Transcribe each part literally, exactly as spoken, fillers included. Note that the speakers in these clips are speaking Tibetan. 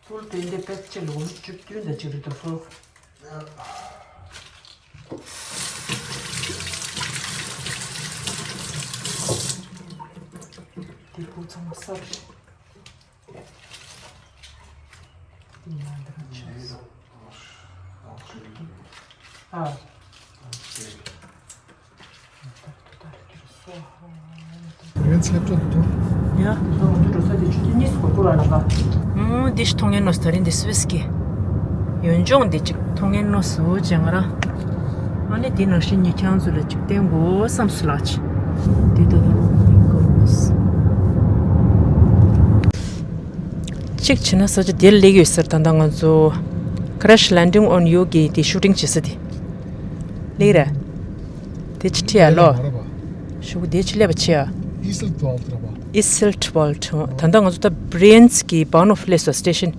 སོལ་དེ་འདི་པེག་ཅི་ལོ་བཅུ་བདུན་དང་གཅིག་རེད་འདུག་སོལ། དེ་ཕོ་ཚང་མ་གསར་རེད། ཡང་འདི་རང་ཆགས་སོང་། ཨ། ཡོན་ཚད་ལེབ་ཏོ་འདུག་ཡ། འོ་འདི་ཞིག་མཐོང་ངན་ནོ་ད་རིང་འདི་སུད་སི་གི་ཡོན་ལྗོངས་འདི་ཅིག་མཐོང་ངན་ནོ་སུ་ཅང་ར། ཨ་ནི་དེ་ནང་བཞིན་ཉི་ཁྱང་ཚོ་ལ་ཅིག་བསྟན་དགོས་བསམ་སུ་ལགས་ཅི། དེ་ད་ད་ཅིག་བྱས་ན་ས་ཆ་དེར་སླེབས་ཡོད་ཟེར། ད་ལྟ་ང་ཚོ་Crash Landing on You གི་དེ་ཤུ་ཊིང་བྱེད་ས་དེ་སླེབས་ར། དེ་ཅི་ཁྲི་ཡ་ལོ། ཤུག་དེ་ཅི་ལེབ་ཆི་ཡ། ཨི་སིལ་ཏུ་ཨལ་ཏུ་ར་བ། ཨི་སིལ་ཏུ་ཨལ་ཏུ། ད་ལྟ་ང་ཚོ་ད་བྷི་རེན་ཙི་གི་བྷ་ནོ་ཕི་ལེ་སི་སི་ཊེ་ཤན།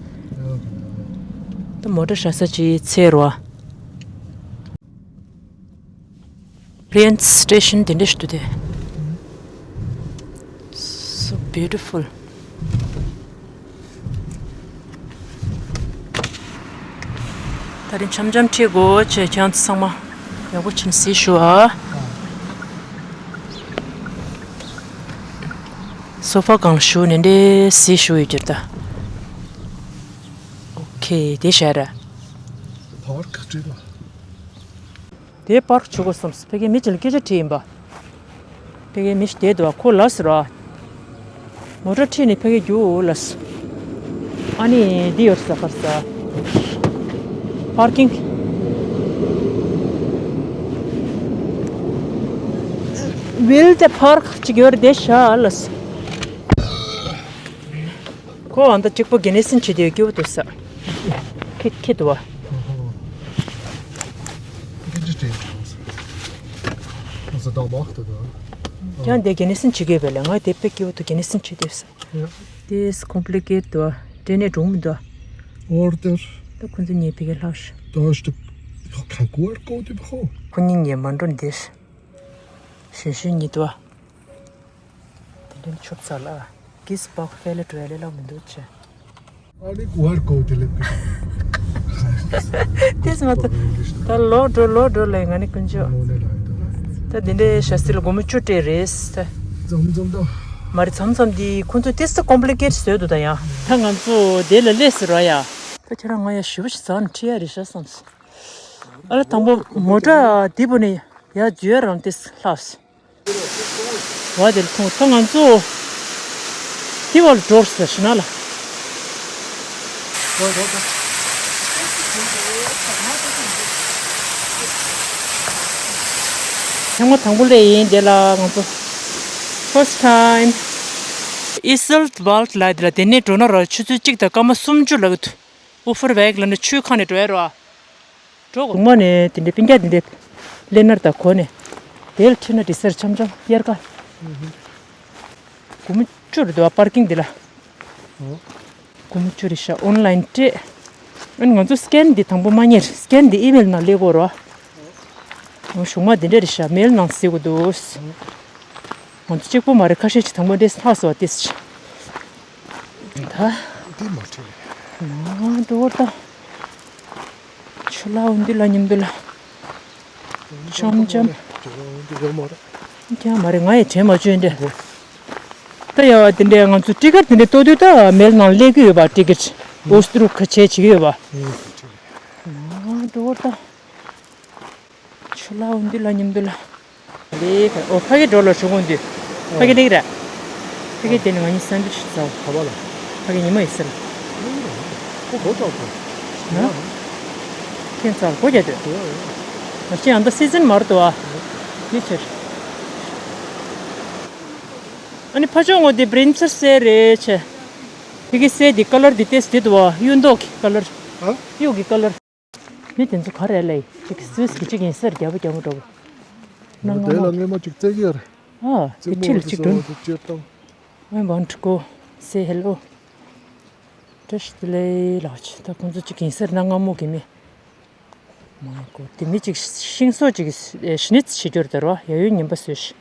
ད་མོ་ཊ་ཧྲ་ས་ཅི་ཚེ་རོ། བྷི་རེན་ཙི་སི་ཊེ་ཤན་དེ་འདྲ་ཞིག་འདུག་དེ། So beautiful. ད་རིང་འཆམ་འཆམ་ཁྲིད་དགོས་བྱས། ཁྱེད་རང་ཚོ་ཚང་མ་ཡག་པོ་བྱས་ནས་གཟིགས་ཤོག་ཨ། སོ་ཕ་སྒང་ལ་བཞུགས་ནས་འདྲེ་གཟིགས་ཤོག་ཡོད་ཀྱི་རེད་ད། ཨོ་ཁེ། དེ་བྱས་ར། ཕར་ཁ་བྲིས་ལ། དེ་པར་བྱེད་དགོས་བསམས། ཕ་གིའི་མི་གཅིག་ལ་སྐད་ཆ་དྲིས་ཡིན་པ། ཕ་གིའི་མི་ཞིག་བསྡད་འདུག་པ། ཁོ་ལབ་སོང་ར། མོ་ཊ་ཁྲིད་ནས་ཕ་གིར་རྒྱུགས་ལབ་སོང་། ཨ་ནི་འདི་ཡོད་ས་གར་ས། པར་ཀིང་། ཝིལ་ཏེ་པར་ཅིག་ཡོད་རེད། དེ་བཞག་ལབ་སོང་། ཁོ་ཨ་མདའ་གཅིག་པོ་གེ་ནེ་སིན་བྱེད་དུས་སྐྱིད་པོ་འདུག་ས། ཁེ་ཁེ་འདུག་བ། ཀྱང་དེ་གེ་ནེ་སིན་བྱེད་དགོས་པས་ལ། ང་དེ་དཔེ་སྐྱིད་པོ་འདུག་གེ་ནེ་སིན་བྱེད་དུས་ས། དེ་ཀོམ་པི་ལི་ཀེ་ཊི་འདུག་བ། འདྲེ་ནས་འགྲོ་མི་འདུག་བ། འོར་དེར། ད་ཁོ་ཚོ་ཉེ་ཕི་གེ་ལྷག་ཤ། ད་ཤ་ད་ཁ་ཀུ་ཨར་ཀོ་ཌི་བ་ཧོ། ཁོ་གཉིས་ཉེ་མ་འགྲོ་འདིར། ཞུན་ཞུན་ཉིད་དུ། དེ་འདྲའི་ཆུབ་ཚར་ལ། གིས་པག་ཧྥེ་ལེ་ཀྲོ་ལེ་ལ་མི་འདུག་ཅེ། ཨ་ནི་ཀུ་ཧར་ཀོ་དེ་ལེབ་གི། དེས་མ་ཐུབ། ད་ལོ་འགྲོ་ལོ་འགྲོ་ལེ་ང་ནི་ཀུན་སྤྱོད། ལོ་ལེ་ལ་ཡོད་དོ། ད་དེ་འདྲའི་ཞ་སི་ལ་སྒོར་མོ་བཅུ་སྤྲད་རེད་ད། འཛོམས་འཛོམས་དོ། མ་རེད། མཚམས་མཚམས་འདི་ཁོང་ཚོས་ཏེས་ཀོམ་པི་ལི་ཀེ་ཊི་བཟོས་འདུག་ད་ཡ། ད་ང་ཚོ་དེ་ལ་སླེབས་ཟེར་བ་ཡ། ད་ཁྱེད་རང་ང་ཡ་ཞུ་བ་ཞིག་ཟ་ནས་ཁྲིད་ཡ་རེད་ཤག་བསམས། ཨ་ལ་དང་པོ་མོ་ཊ་འདི་པོ་ནས་ཡར་འཛུལ་ཡ་རང་ཏེས་ལྷགས། བ་དེ་ལ་ཐོངས། ད་ང་ཚོ་དེ་བ་ལ་འགྲོ་ཟེར་ཞུ་ན་ལ། ཐེངས་མ་དང་པོ་ལས་ཡིན་དེ་ལ་ང་ཚོ་first time། ཨི་སིལ་ཝལ་ལ་དེ་ལ་དེ་ནས་འགྲོ་ན་ར་ཆུ་ཚོད་གཅིག་དང་སྐར་མ་སུམ་ཅུ་ལ་གི་འདུག་ཨུ་ཧྥུར་ཝེག་ལ་ནི་ཆུའི་ཁ་ནས་འགྲོ་ཡ་རོ། འགྲོ་དགོས། གོང་མ་ནས་དེ་འདྲའི་སྤུན་ཀྱག་དེ་འདྲའི་ལེ་ནར་དང་གོ་ནས་དེ་ལ་ཁྲིད་ན་འགྲིག་ས་རེད། འཆམ་འཆམ་དབྱར་ཁ། སྒོར་མོ་བཅུ་རེད་འདུག་པར་ཀིང་འདི་ལ། སྒོར་མོ་བཅུ་རེད་ཤག་ཨོན་ལན་སྤྲད། ཨ་ནི་ང་ཚོ་སི་ཀེན་འདི་དང་པོ་མ་རྙེད། སི་ཀེན་འདི་ཨི་མེལ་ནང་སླེབས་དགོས་རེད་བ། གཞུག་མ་འདི་འདྲ་རེད་ཤག་མེལ་ནང་གཟིགས་དགོས་འདུག་ང་ཚོ་གཅིག་པོ་མ་རེད། ཁ་ཤས་ཤིག་དང་པོ་འདྲེས་ལྷག་སོང་བ་ཏིས་ཤིག་ད། འདི་མ་ཁྲིད། ང་འགྲོ་བར་ད། ཆུ་ལ་འོན་འདི་ལ་མཉམ་དུ་ལ། འཆམ་འཆམ། འདི་ཡོད་མ་རེད། ཀྱང་མ་རེད། ང་ཡི་དྲན་མ་བཅུག་འདྲ། ད་ཡ་དེ་འདྲའི་ང་ཚོ་ཊི་ཀེ་ཊི་དེ་འདྲའི་གཏོང་དུས་ད་མེལ་ནང་སླེབས་ཀྱི་ཡོད་པ། ཊི་ཀེ་ཊི་ཨོ་སི་ཏྲུ་ཁ་ཆེ་བྱེད་ཀྱི་ཡོད་པ། ང་འགྲོ་བར་ད། ཆུ་ལ་འོན་འདི་ལ་མཉམ་དུ་ལ། ལེ་ཁ་ཨོ་ཕ་གི་འགྲོ་ལ་ཞུ་གོང་དུས། ཕ་གི་ལེགས་ར། ཕ་གི་དེ་ནི་ང་གཉིས་སན་ཌི་ཝིཆ་ཟ་བ་ལ། ཕ་གི་ཉི་མ་ཡི་སེར། ཁོ་སྒོ་ལྕགས་པོ། ན། ཁྱེད་ཚར་སྒོ་རྒྱག་དུས། ང་ཅི་ཡང་ད་སི་ཛན་མ་རེད་དོ་ཨ། དེ་ཕྱིར། ཨ་ནི་ཕ་ཆོས་ངོ་དེ་བྷི་རིན་སེ་སི་སེ་རེད་ཆེ། ཕ་གི་སེ་དེ་ཀ་ལར་དེ་ཏེས་དེ་དོ་ཨ། གཡུ་མདོག་གི་ཀ་ལར། ཨ། གཡུ་གི་ཀ་ལར། མི་དེ་ཚོ་ག་རེ་ལས་ཅིག་སུས་ཀྱི་ཅིག་ཡིན་སར་རྒྱབ་རྒྱབ་འགྲོ། ནང་དེ་ལ་ང་སྔས་མ་ཅིག་བཙལ་གི་ཡ་རེད། ཨ་དེ་ཁྲིད་ལ་ཅིག་འགྲོ། ཅེར་དང་། I want to go say hello. བཀྲ་ཤིས་བདེ་ལེགས་ལགས་ཆེ། ད་ཁོང་ཚོ་ཅིག་ཡིན་སར་ན་སྔ་མོ་གི་མི། མ་གོ་དེ་མི་ཅིག་ཤིང་བཟོ་ཅིག་ཞི་ནི་ཙི་བྱེད་རྒྱུར་དར་བ་ཡ་ཡོད་ཉན་པ་བཟོས་ཤི།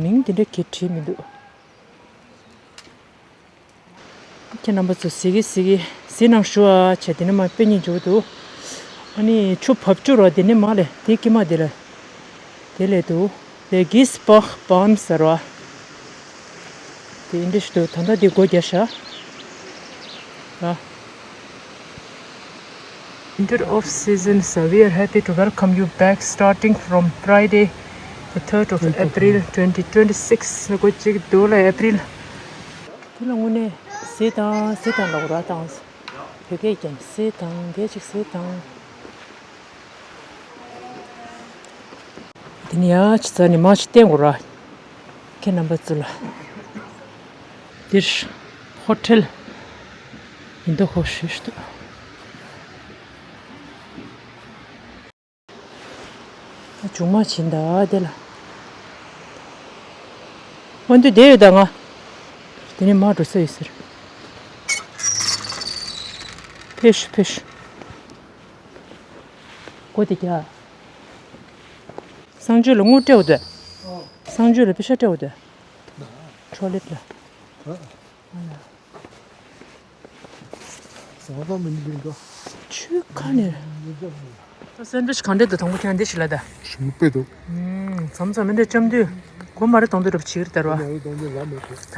མིང་དེ་འདྲ་གི་བྲིས་མི་འདུག་ཁྱེད་རྣམ་པ་ཚོ་གཟིགས་ཀྱི་གཟིགས་ཀྱི་གཟིགས་གནང་ཞུ་ཨ་བྱས། དེ་ནས་མ་དཔེ་སྙིང་རྗེ་པོ་འདུག་ཨ་ནི་ཆུ་བབས་བཅུག་རོགས། དེ་ནས་མ་ལས་དེ་ཀྱི་མ་དེ་ལ་དེ་ལས་འདུག་དེ་གིས་པག་པཱན་ཟེར་བ། དེ་ཨིན་ཌི་ཞིག་འདུག་ད་ལྟ་དེ་སྒོ་རྒྱག་ཤག་ཨ། Winter off season, so we are happy to welcome you back starting from Friday, the third of April twenty twenty-six. སྒོ་གཅིག་འདུག་ལ་April. དེ་ལ་དངོས་གནས་གཟིགས་དང་གཟིགས་དང་ལོག་ར་དང་། བོད་སྐད་ཀྱང་གཟིགས་དང་འདས་ཅིག་གཟིགས་དང་། དེ་ནི་ཡ་ཅི་ཙ་ནི་མ་ཅི་བསྟན་དགོས་ར། ཁྱེད་རྣམ་པ་ཚོ་ལ། འདིར་ཧོ་ཊེལ་ཡིན་མདོག་ཁ་པོ་ཞིག་འདུག་ཨ་ཆུང་མ་ཕྱིན་ད་དེ་ལ། འོན་ཏེ་བསྡད་ཡོད་ད་ང་། དེ་ནས་མར་འགྲོ་ས་ཡོད་ཟེར། ཕེབས་ཤོག་ཕེབས་ཤོག་སྒོ་དེ་རྒྱག་གསང་སྤྱོད་ལ་དངུལ་སྤྲད་འོ་དེ། གསང་སྤྱོད་ལ་པེ་ཤ་སྤྲད་འོ་དེ། ཊོ་ལེཊ་ལ། ཆུ་ཁ་ནས། ད་སེན་ཌི་ཝིཆ་གང་འདྲ་འདུག་དང་པོ་ཁྱེད་འདི་ཞིག་ལ་ད། ཞིམ་པོ་དཔེ་འདུག་མཚམས་མཚམས་མི་འདྲ་ལྕམ་དུས་སྒོ་མ་རེ་གཏོང་དུས་རབ་ཆིག་རེ་དར་བ། ད་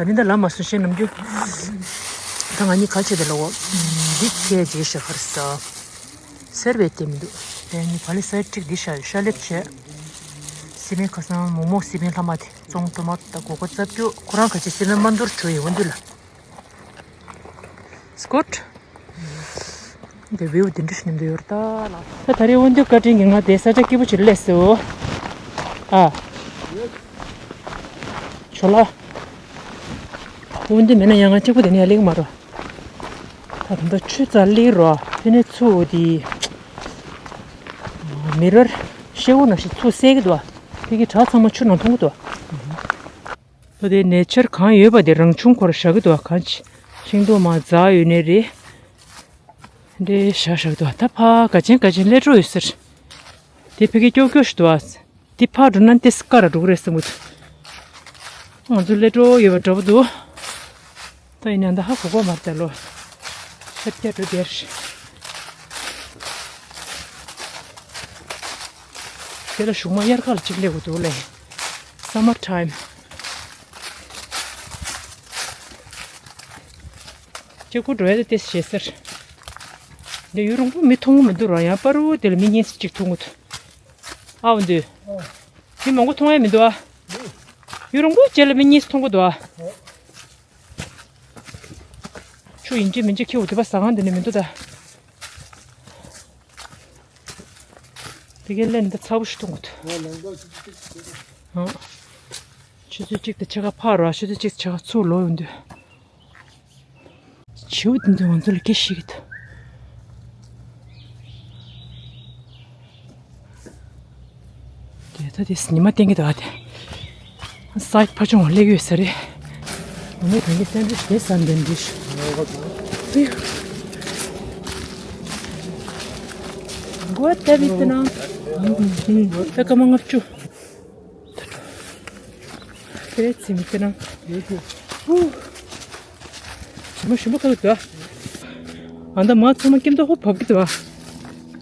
ནི་ད་ལམ་མ་སོང་ཤེས་ནམ་རྒྱུ། ད་ང་གཉིས་ག་བྱེད་དེ་ལོ། འདི་ཁྱེད་རྗེས་ཤ་ཁར་ས། སེར་བའི་ལྟེ་མི་འདུག་དེ་ནི་བ་ལི་སའི་ཊིག་འདི་ཤ་ཤ་ལེབ་བྱས། སི་པན་ཁ་སང་མོག་མོག་སི་པན་ལྷ་མ་དེ་བཙོང་ཊོ་མ་ཊོ་ད་གོ་གོ་རྩ་བཅུ་ཁོ་རང་ག་ཅི་སི་པན་མ་འདུར་བྲོ་ཡི་འོན་དུ་ལ། It's good. འདི་བིའུ་འདི་འདྲ་ཞིག་མཉམ་དུ་ཡོད་རེད་ད་ལ། ད་ད་རེས་དབོན་སྟོད་བཀའ་དྲིན་གྱིས་ང་དེ་ས་ཆ་སྐྱིད་པོ་ཞིག་སླེབས་སོང་། ཨ། ཇོ་ལགས། དབོན་སྟོད་མེད་ན་ཡང་ང་གཅིག་པུ་དེ་ནས་ཡར་སླེབས་ཀྱི་མ་རེད། ད་ད་ལྟ་ཆུ་རྩ་སླེབས་རོ། དེ་ནས་ཚུར་འོ་དེ། མི་རར་ཤེལ་སྒོ་ནང་བཞིན་ཚུར་གསལ་གྱི་འདུག་དེ་གི་བྲག་ཚང་མ་ཆུ་ནང་མཐོང་གི་འདུག་ད་དེ་ནས་ཆར་གང་ཡོད་པ་དེ་རང་བྱུང་ཁོ་ར་བཞག་གི་འདུག་གང་ཅི་ཤིང་ཏོག་མ་འཛག་ཡོད་ནའི་རེད། འདྲེ་བཞག་བཞག་གི་འདུག་ད་ཕ་ག་ཅན་ག་ཅན་སླེ་བྲོ་ཡོད་ཟེར། དེ་ཕ་གི་ཀྱོག་ཀྱོག་ཞིག་འདུག་ཨ། དེ་ཕ་འགྲོ་ན་ཏེ་སི་ཀ་ར་འགྲོ་གི་རེད་བསམ་གི་འདུག་ང་ཚོ་སླེ་བྲོ་ཡོད་པ་འདྲ་པོ་འདུག་ད་ཡིན་ན་ད་ཧ་གོ་གོ་མ་རེད་ད་ལོ། ཤར་རྒྱག་འགྲོ་དེར། དེ་ལ་གཞུག་མ་དབྱར་ཁ་ལ་གཅིག་སླེབས་དགོས་འདུག་ལེ། Summer time. གཅིག་པུ་འགྲོ་ཡ་དེ་ཏེ་ཞེ་སེར། འདི་ཡུན་རིང་པོ་མི་མཐོང་གི་མི་འདུག་ར། ཡང་པ་རུ་དེ་ལ་མི་གཉིས་གཅིག་མཐོང་གི་འདུག་ཨའོ་འདི། མི་མང་པོ་མཐོང་ཡ་མི་འདུག་ཨ། ཡུན་རིང་པོ་རྗེས་ལ་མི་གཉིས་མཐོང་གི་འདུག་ཨ། ཆུ་ཡིན་གཅིག་མིན་གཅིག་ཁྱེའུ་དེ་པ་ཟ་ཁང་དེ་ནས་མི་འདུག་ད། དེ་གའི་ལན་འདི་ཚ་པོ་ཞིག་གཏོང་གི་འདུག་ཨང་། ཆུ་ཚོད་གཅིག་དང་ཕྱེད་ཀ་ཕར་ར། ཆུ་ཚོད་གཅིག་དང་ཕྱེད་ཀ་ཚུར་ལོག་ཡོང་དུས། བྱིའུ་དེ་ཚོས་ང་ཚོ་ལ་སྐད་བཤད་ཀྱི་འདུག་དེ་ད་དེ་ཉི་མ་བསྟན་གྱི་འདུག་ཨ། དེ་སའིཌ་ཕ་ཆུང་བ་སླེབས་ཡོད་ས་རེད། ང་ནི་གང་གི་སེན་ཌི་ཝིཆ་དེ་ཟ་འདོད་འདི་ཞུ། སྒོ་ལྟ་བུའི་དེ་ནང་། ད་སྐར་མ་ལྔ་བཅུ། དེ་ཚིམ་དེ་ན། ཧུ། ཞིམ་པོ་ཞིམ་པོ་ཁ་ལ་འདུག་ཨ་ད་མ་ཚང་མ་སྐྱེམས་ཐོག་ཧུ་བབས་ཀྱི་འདུག་ཨ།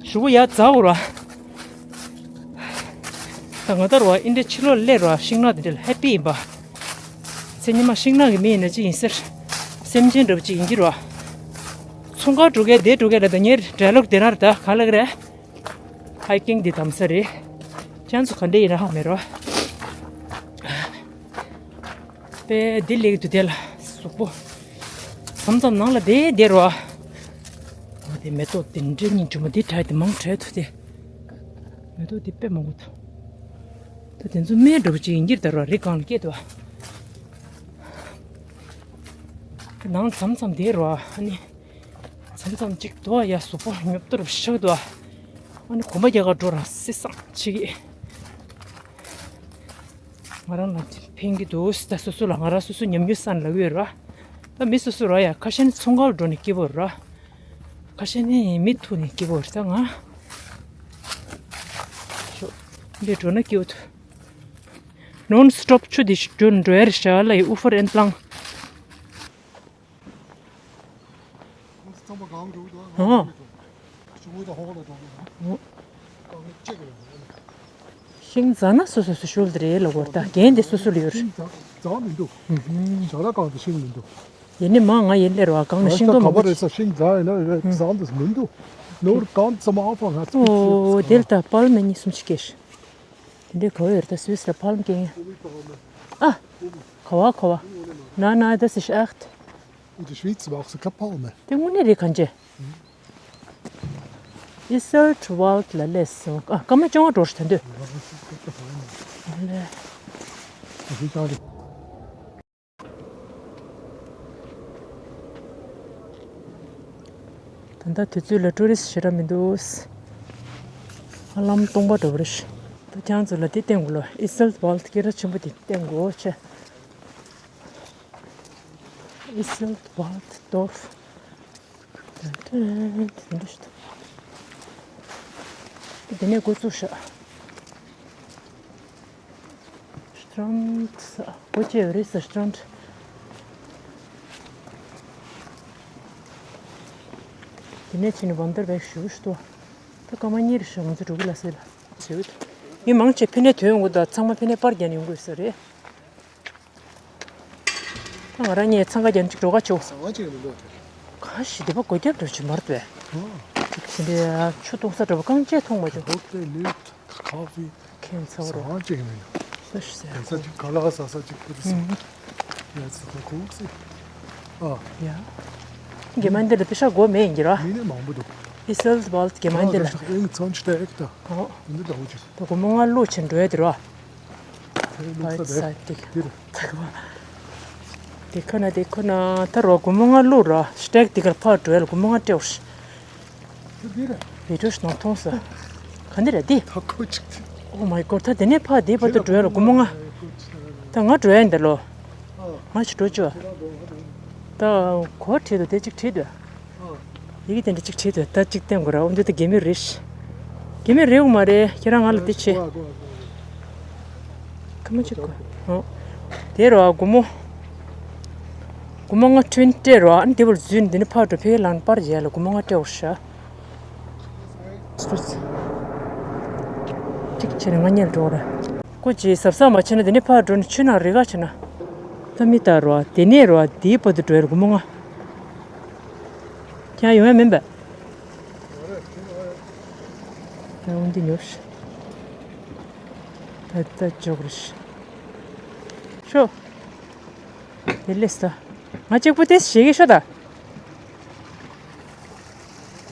ཞུ་བོ་ཡ་ཛ་འོ་ར། ད་ང་ད་རུ་བ་ཨིན་འདྲ་ཕྱི་ལོགས་སླེབས་རུ་བ་ཤིང་ནགས་དེ་འདྲ་ལ་ཧེ་པི་ཡིན་པ། ཚེ་ཉི་མ་ཤིང་ནགས་ཀྱི་མི་ཡིན་ན་ཅི་ཡིན་ཟེར། སེམས་ཅན་འདྲ་པོ་ཅིག་ཡིན་གྱི་རུ་བ། ཚོང་ཁང་འགྲོ་གས་དེ་འགྲོ་གས་ལ་ད་ངའི་ཌའི་ལོག་དེ་ན་ར་ད་ག་ལ་གི་རེད། ཧའི་ཀིང་འདི་དམ་ས་རེད། ཁྱེད་ཚོ་ག་འདྲ་ཡིན་ན་ཧ་མེད་རོ། པས་འདི་ལེགས་འདུག་དེ་ལ་གཟུགས་པོ། མཚམས་མཚམས་ནང་ལ་བསྡད་བསྡད་རོ། འོ་དེ་མེ་ཏོག་དེ་འདྲ་སྙིང་རྗེ་མོ་འདི་དྲ་དེ་མང་དྲ་ཐུབ་དེ། མེ་ཏོག་འདི་དཔེ་མང་པོ་འདུག་ད་དེ་ཚོ་སྨན་འདྲ་པོ་ཅིག་ཡིན་གྱི་རེད་ད་རོ། རི་སྒང་ལ་སྐྱེས་འདུག་ནང་མཚམས་མཚམས་བསྡད་རོ་ཨ་ནི། མཚམས་མཚམས་གཅིག་དོ་ཡ་གཟུགས་པོ་ཉོབ་ཏོ་རུ་ཤག་དོ། ཨ་ནི་གོམ་པ་རྒྱག་ག་འགྲོ་ར་སི་སང་ཆི་གི། ང་རང་ལ་ཕན་གི་འདུག་ད་སོ་སོ་ལ་ང་རང་སོ་སོ་ཉམས་མྱོང་སན་ལབ་ཡོད་ར། ད་མི་སོ་སོ་ར་ཡ་ཁ་ཤས་ནི་ཚོང་ཁང་འགྲོ་ནས་སྐྱིད་པོ་ར། ཁ་ཤས་ནི་མི་ཐུག་ནས་སྐྱིད་པོ་ར་ད་ང་། འདི་འགྲོ་ན་སྐྱིད་པོ་འདུག་ནོན་སི་ཊོབ་ཆུ་འདི་ཞིག་འགྲོ་འགྲོ་ཡ་རེད་ཤག་ལ་ཡི་ཨུ་ཧྥར་ཨན་ཏ་ལང་། ཨོ། ཤིང་འཛག་ན་སོ་སོ་སོ་ཤུལ་དེ་རེད་ལ་གོ་ད་རྒན་དེ་སོ་སོ་ལ་ཡོད་རེད། འཛག་མི་འདུག་ཞག་ལ་གང་དུ་ཤིང་མི་འདུག་ཡེ་ནས་མ་ང་ཡེ་ལེ་རོ་གང་ལ་ཤིང་ཏོག་མི་འདུག་ཤིང་འཛག་ཡིན་ན་ཟངས་དུ་མི་འདུག་ནོར་གང་ཙམ་ཨ་ཕ་ང་ཚོ། ཨོ་དེ་ལ་ད་པཱལ་མ་གཉིས་གསུམ་ཅིག་སྐྱེས། དེ་འདྲའི་ག་བ་ཡོད་རེད་ད་སུད་སི་ལ་པཱལ་མ་སྐྱེ་མཁན། ཨ། ག་བ་ག་བ། ན་ན་das ist echt. In der Schweiz wachsen keine Palmen. དེ་དངོས་གནས་རེད་གང་ཅི། Iseldwald ལ་སླེབས་སོང་། ཨ་སྐར་མ་བཅོ་ལྔ་འགྲོ་ཤི་ད་འདོད། ལེ། ད་ལྟ་དུས་ཚོད་ལ་ཊུ་རི་སི་ཞེ་དྲག་མི་འདུག་ཧ་ལམ་སྟོང་པ་འགྲོ་བ་རེད། ད་ཁྱང་ཚོ་ལ་དེ་བསྟན་དགོས་ལོ། Iseldwald སྐད་གྲགས་ཆེན་པོ་དེ་བསྟན་དགོས་ཆེ། Iseldwalddorf. དེ་ནས་འགོ་བཙུགས་ཤག Strand. སྒོ་ཕྱེ་བ་རེད་ས་Strand. དེ་ནས་ཕྱིན་ནས་Wanderweg ཞུ་ཞུ་ཏོ། ད་སྐར་མ་གཉིས་རེ་ཞིག་ང་ཚོ་འགྲོ་གི་ལ་སེ་ལ་ཟེར་བ་འདུག་མི་མང་ཆེ་ཕི་ནས་ཐོན་ཡོང་གི་འདུག་ཚང་མ་ཕི་ནས་པར་རྒྱག་ནས་ཡོང་གི་ཡོད་ས་རེད། ད་ང་རང་གཉིས་འཚང་ཁ་རྒྱག་ཅིག་འགྲོ་ག་ཆེའོ། ཟ་བ་ཅིག་མི་འདུག་དེ། ག་ཞིག་དེ་པ་སྒོ་རྒྱབ་འགྲོ་ཆེ་མར་བས། དེ་འདྲའི་ཆུ་གཏོང་ས་འགྲོ་བ་རྐང་རྗེས་མཐོང་མ་བྱུང་། ཁེན་ཚ་བོ་རོ། ཁེན་ཚ་བོ་རོ། ཟ་བ་ཅིག་མི་འདུག་ད་ཞིག་ཟ། གན་ས་ཅིག་ག་ལ་ཟ་ས་ཅིག་ཁུ་རུ་ས། ཡ་ཚི་ད་ཁུག་སི། ཨ། ཡ། གེ་མན་དེ་ལ་པི་ཤ་སྒོ་མེད་ཡིན་གྱི་ར། མི་ནི་མང་པོ་འདུག Iseldwald གེ་མན་དེ་ལ། ཨིན་ཚོན་ཆུ་ཏེག་ད། ཨོ། འདི་ད་འུ་ཅི། ད་སྒོར་མོ་ལྔ་བླུགས་ཕྱིན་འགྲོ་ཡ་དེ་རོ། དེ་བླུགས་ས་དེ། དེ་ཁོ་ན་དེ་ཁོ་ན་ད་རོ་སྒོར་མོ་ལྔ་བླུགས་རོ་སྟེག་དེ་གར་ཕར་འགྲོ་ཡ་ལ་སྒོར་མོ་ལྔ་སྤྲད་འོ་ཤི། དེ་འདི་རེད། བི་ཌིའོ་ནང་མཐོང་ས། ག་འདི་རེད་དེ། ད་ཁོ་ཅིག་དེ། Oh my god ད་དེ་ནས་ཕར་དེ་བར་དུ་འགྲོ་ཡ་ལ་སྒོར་མོ་ལྔ། ད་ང་འགྲོ་ཡ་འདི་ལོ། ང་ཅིག་འགྲོ་བཅུག་ད་གོ་བྲིས་འདུག་དེ་ཅིག་བྲིས་འདུག་ཡི་གེ་དེ་འདྲ་ཅིག་བྲིས་འདུག་ད་ཅིག་བསྟན་དགོས་ར། འོ་འདི་ད་གེ་མི་རེད། གེ་མི་རེད་འོ་མ་རེད། ཁྱེད་རང་ང་ལ་འདི་བྱེད། ཁ་མ་ཅིག་གོ། འོ། དེ་རོ་སྒོར་མོ། སྒོར་མོ་ལྔ་ཊུན་སྤྲད་རོ། ཨ་ནི་དེ་བར་འཛུལ་ནས་འདི་ནས་ཕར་འགྲོ་ཕེ་ལང་པར་རྒྱལ་ལ་སྒོར་མོ་ལྔ་སྤྲད་འོ་ཤ། ཅིག་བྱས་ནས་ང་ཉལ་འགྲོ་ར། ཀོ་ཅི་གཟབ་གཟབ་མ་བྱས་ན་དེ་ནས་ཕར་འགྲོ་ནས་ཆུ་ནང་རི་ག་བྱས་ན། ད་མི་ལྟ་རོ་དེ་ནས་རོ་དེའི་བར་དུ་འགྲོ་ཡ་ལ་སྒོར་མོ་ལྔ། ཁྱེད་ཡོང་ཡ་མིན་པས། ཡང་འདི་ཉོ་ཤི། ད་ད་འཇོག་རེ་ཤི། ཤོ། དེ་ལས་ད། ང་གཅིག་པུ་དེ་ཞེ་གི་ཤོ་ད།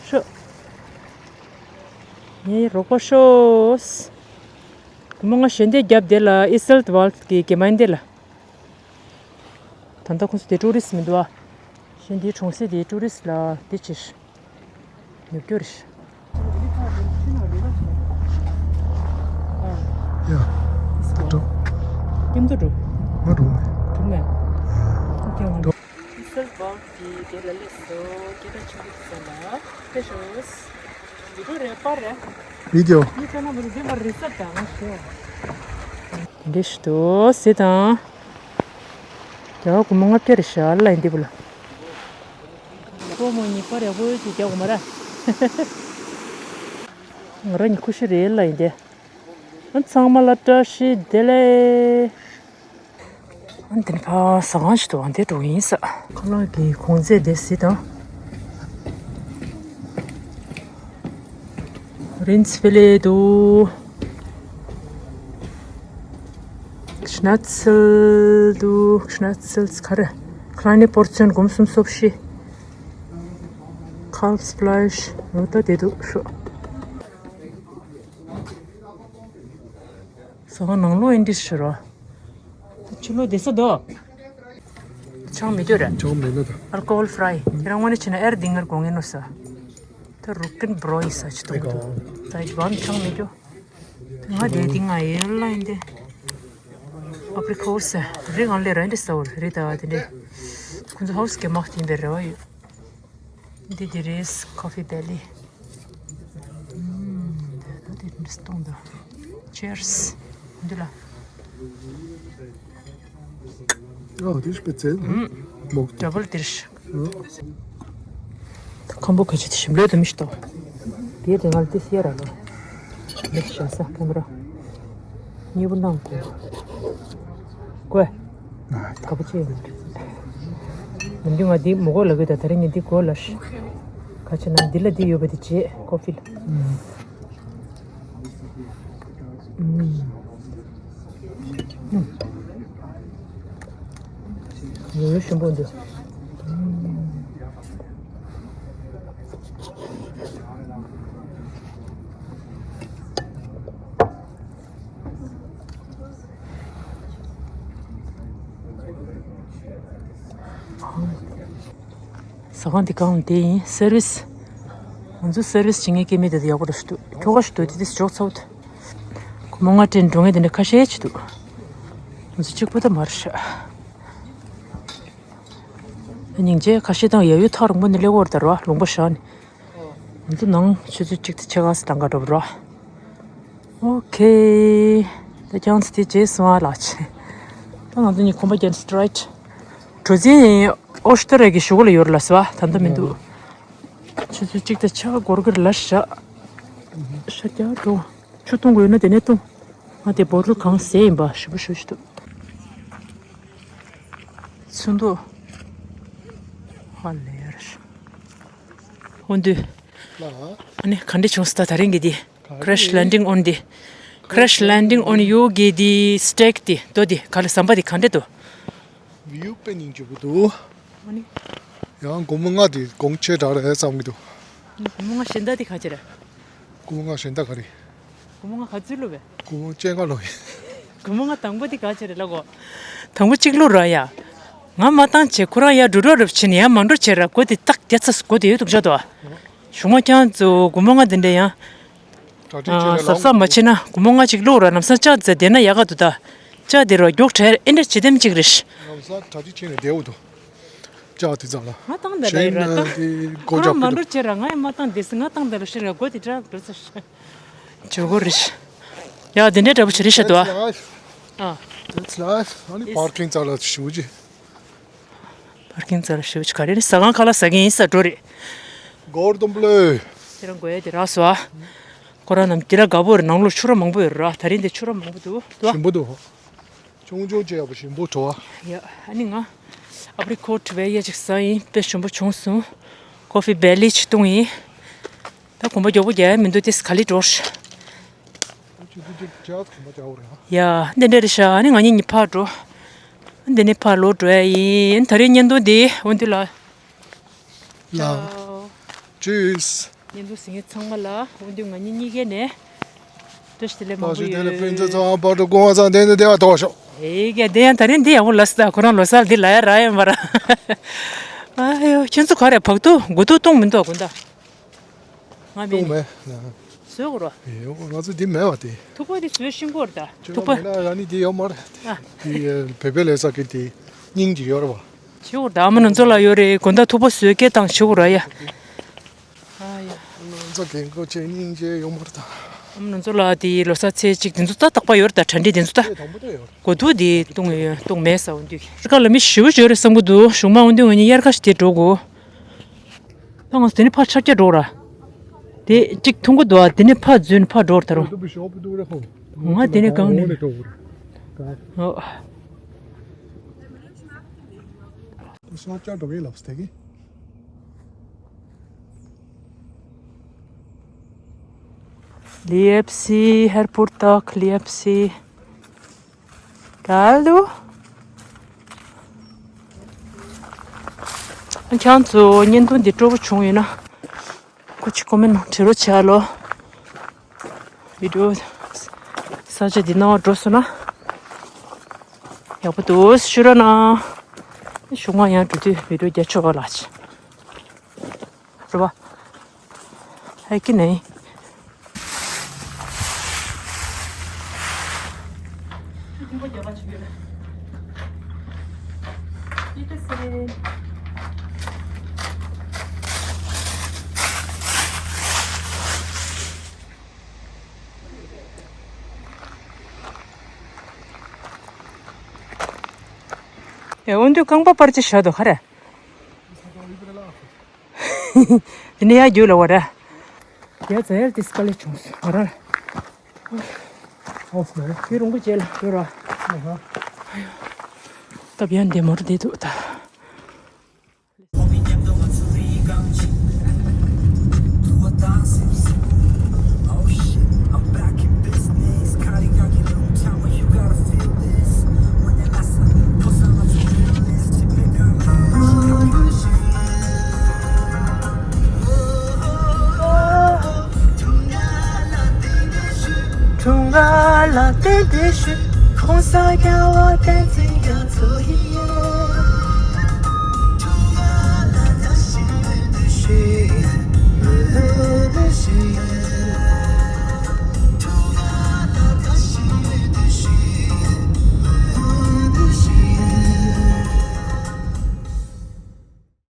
ཤོ། ངའི་རོགས་པ་ཤོ། སྒོར་མོ་ལྔ་ཞལ་འདེབས་རྒྱབ་དེ་ལ་Iseldwald གི་གེ་མན་དེ་ལ། ད་ལྟ་ཁོང་ཚོ་དེ་ཊུ་རི་སི་མི་འདུག་ཨ། གཞན་དེའི་གྲོང་གསེབ་དེའི་ཊུ་རི་སི་ལ་དེ་ཅིག་ཉོ་རྒྱུ་རེད། ཡ། འགྲོ། ཀེམ་དུ་འགྲོ། ང་འགྲོ་མེད། འགྲོ་མེད། ཨོ་ཁེ་ང་འགྲོ། Iseldwald གི་དེ་ལ་སླེབས་སོང་། སྐད་གྲགས་ཆེན་པོ་ས་ལ་ཕེབས་ཤོག་བི་ཌིའོ་རེད་པར་རེད། བི་ཌིའོ། ངས་བལྟས་ན་མི་འདུག་འདི་མར་རི་སབ་དང་ང་ཤོག་དེ་འདྲ་ཞིག་འདུག་ཟེར་དང་། རྒྱ་གར་སྒོར་མོ་ལྔ་བརྒྱ་རེད་ཤག་ལ་ཡིན་འདི་བུ་ལ། སྒོར་མོ་གཉིས་པར་ཡག་པོ་ཅིག་རྒྱག་དགོས་མ་རེད། ང་རང་གཉིས་ཁུ་ཤི་རེད་ལ་ཡིན་ཏེ། ཨ་ཚང་མ་ལ་བཀྲ་ཤིས་བདེ་ལེགས། ཨ་འདི་ནི་ཕ་ཟ་ཁང་ཞིག་འདུག་ཨ་འདིར་འགྲོ་གི་ཡིན་ས། ཁ་ལག་གི་གོང་ཚད་དེ་གཟིགས་དང་། རིན་ཚི་ཕི་ལེ་འདུག Schnitzel འདུག Schnitzel ག་རེ། Kleine Portion སྒོར་མོ་སུམ་ཅུ་སོ་བཞི། Kalbsfleisch འོ་ད་དེ་འདུག་ཤོག་ཟ་ཁང་ནང་ལོགས་ཨེ་འདྲ་ཞིག་རེད། ཕྱི་ལོགས་བསྡད་ས་འདུག་ཆང་མི་འདོད་རེད། ཆང་མེད་ན་ད། Alkoholfrei དེ་རང་དངོས་གནས་བྱས་ན་ཨེར་དིང་ངེར་དགོངས་ངེ་ནོ་ས། ད་Rücken Bräu ས་ཆི་ཏོང་དུ། ད་ཡི་བམ་ཆང་མི་འདོད། ང་དེ་དེ་ང་ཡེ་ལ་ཡིན་ཏེ། Aprikose རི་ངང་ལས་ར་འདི་ས་བོར་རི་ད་དེ་འདྲས། ཁོང་ཚོ་ཧའུ་སི་གེ་མག་ཡིན་པའི་རེ་བ་ཡོད། འདི་དེ་རེད། Coffee Belly ཨུམ། འདི་ད་དེ་འདྲས་གཏོང་ད། Cheers འདི་ལ། ཨོ་དེ་speziell ཨུམ། མོག་Double དེ་རེད། ཨུམ། ཁམ་བུ་ཁ་ཆེ་དེ་ཞིམ་ལོས་དུ་མི་ཤི་ཏོ། དེ་དེ་ང་ལ་ཏི་སི་ཡ་ར་ལོ། མི་ཤ་ས་ཁེམ་ར། གཉིས་པོ་ནང་གོ། གོས། ག་པ་ཅི་ཡོད་མ་རེད། མི་འདུག་ང་འདི་མོ་གོ་ལ་གོས་ད་ད་རེ་ངས་འདི་གོ་ལ་ཤི། ཁ་ཆེ་ན་འདི་ལ་འདི་ཡོད་པ་དེ་བྱེད་ཀོ་ཕི་ལ། ཡོད་ཡོད་ཞིམ་པོ་འདུག་ཟ་ཁང་འདི་གང་དེ་ཡིན་སེར་བིས། ང་ཚོ་སེར་བིས་བྱེད་མཁན་སྐད་མེད་དེ་ཡག་པོ་རེད་ཤི་འདུག་ཁྱོ་ག་ཤི་འདུག་དེ་དེ་ཞོག་ཚ་བོ་དེ། ཁོ་མོ་ང་དྲན་འགྲོ་ངེས་དེ་འདྲ་ཁ་ཤས་ཅི་འདུག་ང་ཚོ་གཅིག་པོ་ད་མར་ཤ། སྙིང་རྗེ་ཁ་ཤས་དང་ཡ་ཡུ་ཐག་རིང་པོ་ནས་སླེབས་འོར་ད་རོ་ལུང་པ་ཤ་ནི། ང་ཚོ་ནང་ཆུ་ཚོད་གཅིག་དང་ཕྱེད་ཀ་ཙམ་གཏང་ག་འགྲོ་བ་རོ། ཨོ་ཁེ། ད་ཀྱང་ཚེ་དེ་རྗེས་སོང་ཨ་ལགས་ཆེ། ད་ང་ཚོ་གཉིས་གོམ་པ་རྒྱབ་སི་ཊི་རའི་ཊི། གྲུ་གཟིངས་ཨོ་སི་ཏྲ་ལི་ཡ་གི་གཞུག་ལ་ཡོད་ར་ལ་སི་བ་ད་ལྟ་མི་འདུག་ཆུ་ཚོད་གཅིག་དང་ཕྱེད་ཀ་འགོར་གི་ར་ལ་ཤ། ཤ་རྒྱག་འགྲོ། ཆུ་འཐུང་དགོས་ན་དེ་ནས་འཐུང་། ང་དེ་བོ་ཊལ་གང་ཟས་ཡིན་པ་ཞིབ་པོ་ཞུ་ཞུ་འདུག་ཚོན་མདོག་ཧ་ལས་ཡར། འོན་ཏེ། ལ། ཨ་ནི་ག་འདྲ་བྱུང་སོང་ད་ད་རིང་གི་འདི། Crash Landing on the Crash Landing on you གི་འདི་སི་ཊེག་འདི་དོ་འདི་ག་ལ་ཟམ་པ་འདི་ག་འདྲ་འདུག་ཝིའུ་དཔེ་སྙིང་རྗེ་པོ་འདུག་ཨ་ནི། ཡང་སྒོར་མོ་ལྔ་འདི་གོང་ཆེ་དྲགས་རེད་བསམ་གི་འདུག་སྒོར་མོ་ལྔ་གཞན་དག་འདི་ག་ཅི་རེད། སྒོར་མོ་ལྔ་གཞན་དག་ག་རེད། སྒོར་མོ་ལྔ་ག་ཚོད་བླུགས་པས། སྒོར་མོ་བཅོ་ལྔ་བླུགས་ཡིན། སྒོར་མོ་ལྔ་དང་པོ་འདི་ག་ཅི་རེད་ལབ་གོ། དང་པོ་གཅིག་བླུགས་ར་ཡ། ང་མ་བཏང་བྱས་ཁོ་རང་ཡར་འགྲོ་འགྲོ་རབས་ཕྱིན་ནས་ཡར་མ་འགྲོ་བྱས་ར་སྒོ་འདི་ཏག་རྒྱག་ཚར་སྒོ་དེ་ཡོད་འདུག་ཤག་དོ། གཞུག་མ་ཀྱང་ཚོ་སྒོར་མོ་ལྔ་འདི་འདྲ་ཡང་། གྲ་སྒྲིག་བྱས་ནས་ལངས། གཟབ་གཟབ་མ་བྱས་ན་སྒོར་མོ་ལྔ་གཅིག་བླུགས་ར་ལམ་སང་ལྕགས་རྫ་བསྡད་ན་ཡག་ག་འདུག་ད། ལྕགས་དེ་ར་མགྱོགས་བྲལ་ཨེ་འདྲ་བྱེད་དེམ་གཅིག་རེད། ལམ་སང་གྲ་སྒྲིག་བྱས་ནས་བསྡད་འོ་འདུག་ལྕགས་དེ་ཚང་ལ། ང་བཏང་དེ་ལ་ཡིན་ར་ད། ཁོ་རང་མ་འགྲོ་བྱས་ར་ང་ཡང་མ་བཏང་དེ་སི་ང་བཏང་དེ་ལ་ཤི་ར་སྒོ་དེ་དྲག་འགྲོ་ཚར་ཤག་བྱེད་དགོས་རེད། ཡ་དེ་འདྲའི་འདྲ་པོ་བྱེད་རེད་ཤག་དོ། That's life. ཨ། That's life. ཨ་ནི་པར་ཀིང་རྩ་ལ་ཞུ་ཅི། པར་ཀིང་རྩ་ལ་ཞུ་ཅི་ག་རེ་རེད་ཟ་ཁང་ཁ་ལག་ཟ་མཁན་ཡིན་ས་འགྲོ་རེད། གོར་དོམ་པློ། དེ་རང་དགོས་ཡ་དེ་རག་སོ། ཁོ་རང་རྣམས་དེ་ར་དགའ་པོ་རེད། ནང་ལོགས་ཆུ་ར་མང་པོ་ཡོད་ར། ད་རིང་དེ་ཆུ་ར་མང་པོ་འདུག་དོ། ཞིམ་པོ་འདུག་ཆུང་ཆུང་བྱས་ཡག་པོ་ཞིམ་པོ་བྲོ་བ། ཡ་ཨ་ནི་ང་ཨ་པི་རི་ཀོཊ་བྷེ་ཡ་ཅིག་ཟ་ཡིན། དཔེ་ཞིམ་པོ་བྱུང་སོང་། ཀོ་ཕི་བྷེ་ལི་ཅིག་བཏུང་ཡིན། ད་གོམ་པ་མགྱོགས་པོ་རྒྱག་ཡ་མི་འདུག་དེ་ག་ལེ་འགྲོ། ཡ་འདི་འདྲ་རེད་ཤག་ཨ་ནི་ང་གཉིས་གཉིས་ཕར་འགྲོ། འདི་ནས་ཕར་ལོག་འགྲོ་ཡ་ཡིན། ད་རེས་བརྙན་ཐུང་འདི་འོན་ཏེ་ལ། ལ། Tschüss. བརྙན་ཐུང་གཟིགས་མཁན་ཚང་མ་ལ་འོན་ཏེ་ང་གཉིས་གཉིས་ཀའི་ནས་བཀྲ་ཤིས་བདེ་ལེགས་མང་པོ་ཡོད། བཀྲ་ཤིས་བདེ་ལེགས་ཕུན་ཚོགས་ཚང་བར་དུ་སྐུ་ཁམས་བཟང་བདེ་ནས་བདེ་བ་ཐོབ་ཤོག་ཨེ་ག་དེ་ཡང་ད་རིང་འདི་ཡག་པོ་ལ་སི་ད་ཁོ་རང་ལོ་གསར་འདི་ལ་ཡ་ར་ཡ་མ་ར། ཨ་ཡོ་ཁྱེད་ཚོ་ག་རེ་བག་ཐུག་དགུ་ཐུག་བཏུང་མི་འདུག་དགོན་ད། ང་མིན། བཏུང་མེད། བཟོས་གོ་རོ། ཨེ་ཡོ་ང་ཚོ་འདི་མེད་བ་དེ། ཐུག་པ་འདི་བཟོས་ཤིང་གོ་ར་ད། ཐུག་པ། མེད་ན་ཡ་ནི་འདི་ཡོད་མ་རེད། ཨ། འདི་བེ་བེ་ལེ་ས་ཀི་འདི་སྙིང་གི་ཡོད་ར་བ། བྱེད་འོར་ད་ཨ་མ་ནུ་ཚོ་ལ་ཡོད་རེད་དགོན་ད་ཐུག་པ་བཟོས་སྐད་བཏང་བྱེད་འོར་ར་ཡ། ཨ་ཡ། ང་ཚོ་རྒན་གོག་ཆེ་སྙིང་རྗེ་ཡོད་མ་རེད་ད། ཨ་མ་ནུ་ཚོ་ལ་དེ་ལོ་གསར་ཚེས་གཅིག་དེ་ཚོ་ད་རྟག་པ་ཡོད་རེད་ད། གྲ་སྒྲིག་དེ་ཚོ་ད། དེ་དང་པོ་ད་ཡོད་རེད། གོ་ཐུག་དེ་བཏུང་ཡོད་བཏུང་མེད་ས་འོ་འདུག་དཀའ་ལ་མི་ཞེ་པོ་ཅིག་ཡོད་རེད་བསམ་གི་འདུག་གཞུག་མ་འོ་འདུག་ང་གཉིས་དབྱར་ཁ་ཞིག་དེ་འགྲོ་དགོས། ད་ང་ཚོ་དེ་ནས་ཕར་ཆར་རྒྱག་འགྲོ་ར། དེ་གཅིག་མཐོང་གི་འདུག་ཨ། དེ་ནས་ཕར་འཛུལ་ནས་ཕར་འགྲོ་ར་ད་རུང་། ང་དེ་ནས་གང་ནས། ཨོ། Liepsi, Herr Purtak, Liepsi. Kaldu. ཁྱེད་ཚོ་བརྙན་ཐུང་འདི་སྤྲོ་པོ་བྱུང་ཡོད་ན། ཁོ་ཅིག་ཀོ་མེན་བྲིས་རོགས་བྱས་ལོ། བི་ཌིའོ་ས་ཆ་འདི་ནང་འགྲོ་སོང་ན། ཡག་པོ་འདུག་ཞུ་རོགས་གནང་། གཞུག་མ་ཡང་འགྲོ་དུས་བི་ཌིའོ་རྒྱག་ཆོག་པ་ལགས། རེད་པ། ཧེ་ཀི་ནེ། ཡ་འོན་ཏེ་རྐང་པ་སྤར་ཅི་བཞག་འདུག་ག་རེ། དེ་ནས་ཡར་རྒྱུགས་ལ་བ་ར། རྒྱ་ཛ་ཡལ་དེ་དཀའ་ལས་བྱུང་སོང་ང་རང་། ཨོ་སི་ནས། ཁྱོད་རོང་པོ་བྱས་ལ་ཡོད་ར། སྟབས་ཡག་འདི་མོ་རུ་བསྡད་འདུག་ད།